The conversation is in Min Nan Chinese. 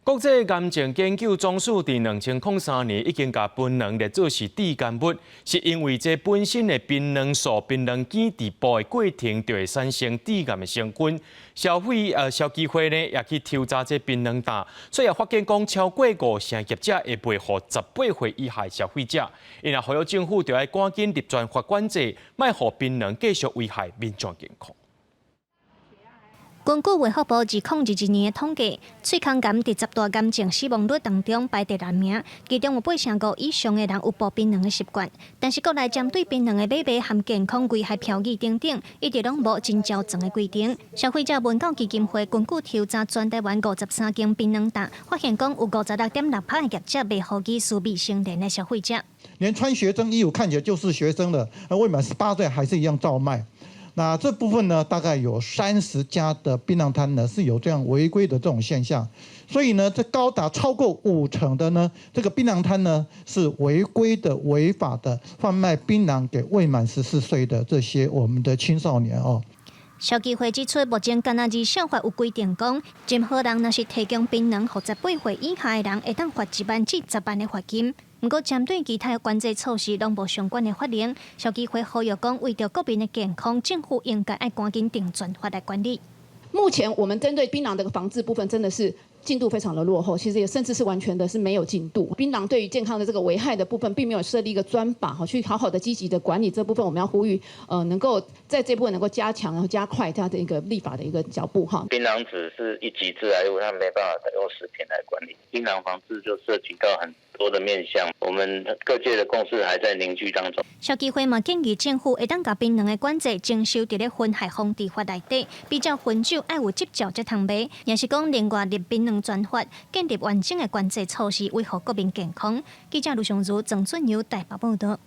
國際癌症研究總署佇2003年已經共檳榔列做是致癌物，是因為這本身的檳榔素、檳榔鹼佇剝的過程就會產生致癌的成分。消基會呢也去抽查這檳榔擔，所以也發現講超過五成業者會賣予18歲以下消費者。𪜶也呼籲政府著愛趕緊立專法管制，莫予檳榔繼續危害民眾健康。根據衛福部2022年的統計，喙空癌佇十大癌症死亡率當中排第六名，其中有八成五以上的人有剝檳榔的習慣。但是國內針對檳榔的買賣和健康危害標語等等，一直攏無真周全的規定。消費者文教基金會根據抽查全台灣53間檳榔擔，發現講有56.6%的業者賣予疑似未成年的消費者。連穿學生衣服看起來就是學生的，未滿18歲還是一樣照賣。那這部分呢，大概有30家的檳榔攤呢是有這樣違規的這種現象，所以呢，這高達超過五成的呢，這個檳榔攤呢是違規的、違法的販賣檳榔給未滿14歲的這些我們的青少年哦。消基會指出，目前干焦兒少法有規定講，任何人若是提供檳榔予十八歲以下的人，會當罰1萬至10萬的罰金。毋過，針對其他的管制措施，攏無相關的法令。消基會呼籲講，為著國民的健康，政府應該愛趕緊定專法來管理。目前我們針對檳榔的防治部分，真的是進度非常的落後，其實也甚至是完全的是沒有進度。檳榔對於健康的這個危害的部分，並沒有設立一個專法哈，去好好的積極的管理這部分。我們要呼籲，能夠在這部分能夠加強，然後加快它的一個立法的一個腳步哈。檳榔籽是一級致癌物，它沒辦法用食品來管理。檳榔防治就涉及到很多的面向，我們各界的共識還在凝聚當中。消基會嘛建議政府會當共檳榔的管制徵收佇咧薰害防治法內底，比照薰酒愛有執照才通賣，抑是講另外立檳榔專法，建立完整的管制措施，維護國民健康。記者盧尚如、鄭俊友台北報導。